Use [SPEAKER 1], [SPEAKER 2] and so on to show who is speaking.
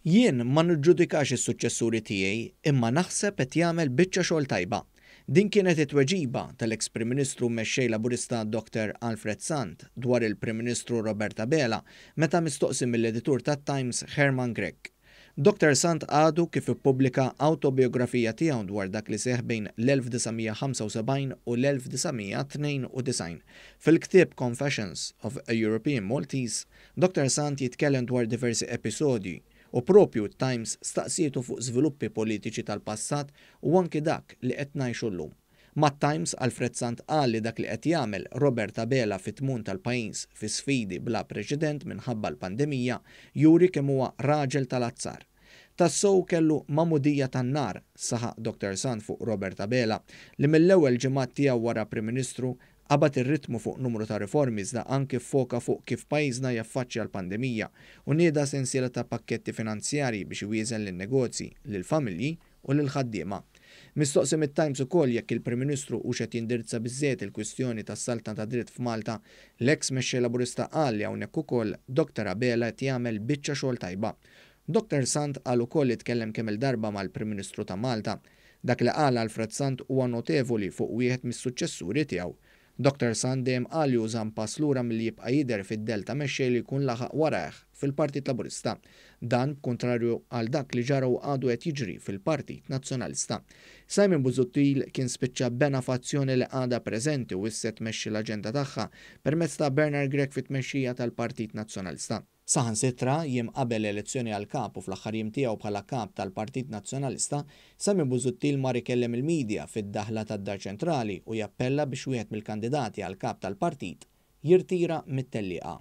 [SPEAKER 1] Jien ma niġġudikax is-suċċessuri tiegħi imma naħseb qed jagħmel biċċa xogħol tajba. Din kienet it-tweġiba tal-eks Prim Ministru u Mexxej Laburista Dr Alfred Sant dwar il-Prim Ministru Robert Abela meta mistoqsi mill-editur tat-Times Herman Grech. Dr Sant għadu kif ippubblika awtobiografija tiegħu dwar dak li seħħ bejn l-1975 u l-1992. Fil-ktieb Confessions of a European Maltese, Dr Sant jitkellem dwar diversi episodji u propju t-Times staqsietu fuq żviluppi politiċi tal-passat u anki dak li qed ngħixu llum. Mat-Times, Alfred Sant qal li dak li qed jagħmel Robert Abela fit-tmun tal-pajjiż fi sfidi bla preċedent minħabba l-pandemija juri kemm huwa raġel tal-azzar. Tassew kellu magħmudija tan-nar, saħaq Dr Sant fuq Robert Abela, li mill-ewwel ġimgħat tiegħu wara Prim Ministru qabad ir-ritmu fuq numru ta' riformi iżda anki ffoka fuq kif pajjiżna jaffaċċja l-pandemija u nieda sensiela ta' pakketti finanzjarji biex iwieżen lin-negozji, lill-familji u lill-ħaddiema. Mistoqsi mit-Times ukoll jekk il-Prim Ministru hux qed jindirizza biżżejjed il-kwistjoni tas-saltna tad-dritt f'Malta, l-eks Mexxej Laburista qal li hawnhekk ukoll Dr Abela qed jagħmel biċċa xogħol tajba. Dr Sant qal ukoll li tkellem kemm-il darba mal-Prim Ministru ta' Malta. Dak li qal Alfred Sant huwa notevoli fuq wieħed mis-suċċessuri tiegħu. Dr Sant dejjem qal li hu żamm pass lura milli jibqa' jidher fid-dell ta' mexxej li jkun laħaq warajh fil-Partit Laburista. Dan b'kuntrarju għal dak li ġara u għadu qed jiġri fil-Partit Nazzjonalista. Simon Busuttil kien spiċċa bena fazzjoni li għadha preżenti u issa tmexxi l-aġenda tagħha permezz ta' Bernard Grech fit-tmexxija tal-Partit Nazzjonalista. Saħansitra, jiem qabel l-elezzjoni għal kap u fl-aħħar jiem tiegħu bħala kap tal-Partit Nazzjonalista, Simon Busuttil mar ikellem il-media fid-daħla tad-Dar Ċentrali u jappella biex wieħed mill-kandidati għal kap tal-partit jirtira mit-tellieqa.